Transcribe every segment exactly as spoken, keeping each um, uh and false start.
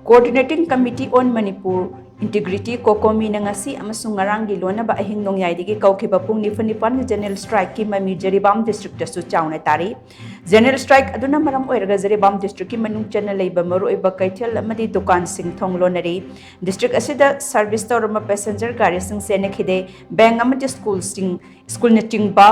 Coordinating Committee on Manipur Integrity, COCOMI-ꯅ ꯉꯁꯤ ꯑꯃꯁꯨꯡ ꯉꯔꯥꯡꯒꯤ ꯂꯣꯟꯅꯕ ꯑꯍꯤꯡ ꯅꯣꯡꯌꯥꯏꯗꯒꯤ ꯀꯧꯈꯤꯕ ꯄꯨꯡ ꯅꯤꯐꯨ ꯅꯤꯄꯥꯟꯒꯤ General Strike-ꯀꯤ ꯃꯃꯤ ꯖꯤꯔꯤꯕꯥꯝ district-ꯇꯁꯨ ꯆꯥꯎꯅ ꯇꯥꯔꯤ꯫ General Strike ꯑꯗꯨꯅ ꯃꯔꯝ ꯑꯣꯏꯔꯒ ꯖꯤꯔꯤꯕꯥꯝ district-ꯀꯤ ꯃꯅꯨꯡ ꯆꯟꯅ ꯂꯩꯕ ꯃꯔꯨꯑꯣꯏꯕ ꯀꯩꯊꯦꯜ ꯑꯃꯗꯤ ꯗꯨꯀꯥꯟꯁꯤꯡ ꯊꯣꯡ ꯂꯣꯟꯅꯔꯤ꯫ District ꯑꯁꯤꯗ service ꯇꯧꯔꯝꯕ passenger ꯒꯥꯔꯤꯁꯤꯡ ꯆꯦꯟꯅꯈꯤꯗꯦ꯫ Bank ꯑꯃꯗꯤ school-ꯁꯤꯡ, school-ꯅꯆꯤꯡꯕ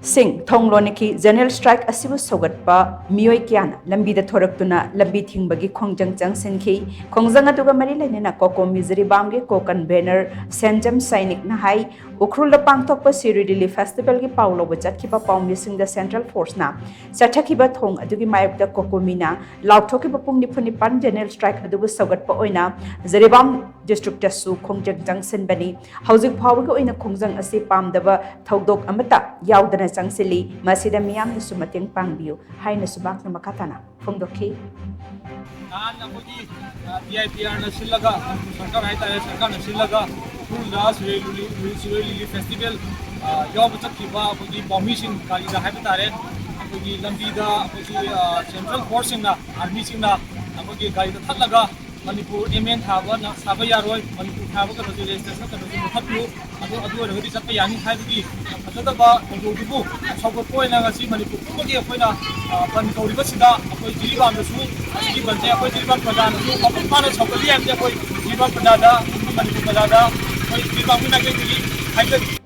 ꯁꯤꯡ ꯊꯣꯡ ꯂꯣꯟꯅꯈꯤ꯫ General Strike ꯑꯁꯤꯕꯨ ꯁꯧꯒꯠꯄ ꯃꯤꯑꯣꯏ ꯀꯌꯥꯅ ꯂꯝꯕꯤꯗ ꯊꯣꯔꯛꯇꯨꯅ ꯂꯝꯕꯤ ꯊꯤꯡꯕꯒꯤ ꯈꯣꯡꯖꯪ ꯆꯪꯁꯤꯟꯈꯤ꯫ ꯈꯣꯡꯖꯪ ꯑꯗꯨꯒ ꯃꯔꯤ ꯂꯩꯅꯅ COCOMI ꯖꯤꯔꯤꯕꯥꯝꯒꯤ co-convener ꯁꯦꯟꯖꯝ ꯁꯥꯏꯅꯤꯛꯅ ꯍꯥꯏ, ꯎꯈ꯭ꯔꯨꯜꯗ ꯄꯥꯡꯊꯣꯛꯄ ꯁꯤꯔꯣꯏ ꯂꯤꯂꯤ festival-ꯒꯤ ꯄꯥꯎ ꯂꯧꯕ ꯆꯠꯈꯤꯕ ꯄꯥꯎꯃꯤꯁꯤꯡꯗ central force-ꯅ ꯆꯠꯊꯈꯤꯕ ꯊꯣꯡ ꯑꯗꯨꯒꯤ ꯃꯥꯌꯣꯛꯇ COCOMI-ꯅ ꯂꯥꯎꯊꯣꯛꯈꯤꯕ ꯄꯨꯡ ꯅꯤꯐꯨ ꯅꯤꯄꯥꯟ General Strike ꯑꯗꯨꯕꯨ ꯁꯧꯒꯠꯄ ꯑꯣꯏꯅ ꯖꯤꯔꯤꯕꯥꯝ district-ꯇꯁꯨ ꯈꯣꯡꯖꯪ ꯆꯪꯁꯤꯟꯕꯅꯤ꯫ ꯍꯧꯖꯤꯛ ꯐꯥꯎꯕꯒꯤ ꯑꯣꯏꯅ ꯈꯣꯡꯖꯪ ꯑꯁꯤ ꯄꯥꯝꯗꯕ ꯊꯧꯗꯣꯛ ꯑꯃꯠꯇ ꯌꯥꯎꯗꯅ ꯆꯪꯁꯤꯜꯂꯤ꯫ ꯃꯁꯤꯗ ꯃꯤꯌꯥꯝꯅꯁꯨ ꯃꯇꯦꯡ ꯄꯥꯡꯕꯤꯌꯨ ꯍꯥꯏꯅꯁꯨ ꯃꯍꯥꯛꯅ ꯃꯈꯥ ꯇꯥꯅ ꯐꯣꯡꯗꯣꯛꯈꯤ꯫ ꯅꯍꯥꯟ ꯑꯩꯈꯣꯏꯒꯤ, ꯑ, ꯗꯤ ꯑꯥꯏ ꯄꯤ ꯑꯥꯔꯅ ꯁꯤꯜꯂꯒ, ꯁꯔꯀꯥꯔ ꯍꯥꯏꯇꯥꯔꯦ, ꯁꯔꯀꯥꯔꯅ ꯁꯤꯜꯂꯒ ꯎꯈ꯭ꯔꯨꯜꯗ ꯁꯤꯔꯣꯏ ꯂꯤꯂꯤ, ꯁꯤꯔꯣꯏ ꯂꯤꯂꯤ festival, ꯑ, ꯌꯥꯎꯕ ꯆꯠꯈꯤꯕ ꯑꯩꯈꯣꯏꯒꯤ ꯄꯥꯎꯃꯤꯁꯤꯡ ꯒꯥꯔꯤꯗ ꯍꯥꯏꯕ ꯇꯥꯔꯦ, ꯑꯩꯈꯣꯏꯒꯤ ꯂꯝꯕꯤꯗ ꯑꯩꯈꯣꯏꯒꯤ, ꯑ, central force-ꯁꯤꯡꯅ, army-ꯁꯤꯡꯅ ꯑꯩꯈꯣꯏꯒꯤ ꯒꯥꯔꯤꯗ ꯊꯠꯂꯒ ꯃꯅꯤꯄꯨꯔ M N ꯊꯥꯕ ꯅ-, ꯁꯥꯕ ꯌꯥꯔꯣꯏ, ꯃꯅꯤꯄꯨꯔ ꯊꯥꯕ ꯀꯩꯅꯣꯁꯦ registration ꯀꯩꯅꯣꯁꯦ ꯃꯨꯊꯠꯄꯤꯌꯨ, ꯑꯗꯨ, ꯑꯗꯨ ꯑꯣꯏꯔꯒꯗꯤ ꯆꯠꯄ ꯌꯥꯅꯤ ꯍꯥꯏꯕꯒꯤ ꯐꯖꯗꯕ ꯊꯧꯗꯣꯛꯇꯨꯕꯨ ꯁꯧꯒꯠꯄ ꯑꯣꯏꯅ ꯉꯁꯤ ꯃꯅꯤꯄꯨꯔ ꯄꯨꯝꯕꯒꯤ ꯑꯩꯈꯣꯏꯅ, ꯑ, ꯕꯟ ꯇꯧꯔꯤꯕꯁꯤꯗ ꯑꯩꯈꯣꯏ ꯖꯤꯔꯤꯕꯥꯝꯗꯁꯨ ꯑꯁꯤꯒꯤ ꯕꯟꯁꯦ ꯑꯩꯈꯣꯏ ꯖꯤꯔꯤꯕꯥꯝ ꯄ꯭ꯔꯖꯥꯅꯁꯨ ꯃꯄꯨꯡ ꯐꯥꯅ ꯁꯧꯒꯠꯂꯤ ꯍꯥꯏꯕꯁꯦ ꯑꯩꯈꯣꯏ ꯖꯤꯔꯤꯕꯥꯝ ꯄ꯭ꯔꯖꯥꯗ, ꯃꯅꯤꯄꯨꯔ ꯄ꯭ꯔꯖꯥꯗ ꯑꯩꯈꯣꯏ ꯖꯤꯔꯤꯕꯥꯝꯒꯤ ꯃꯥꯏꯀꯩꯗꯒꯤ ꯍꯥꯏꯖꯔꯤ꯫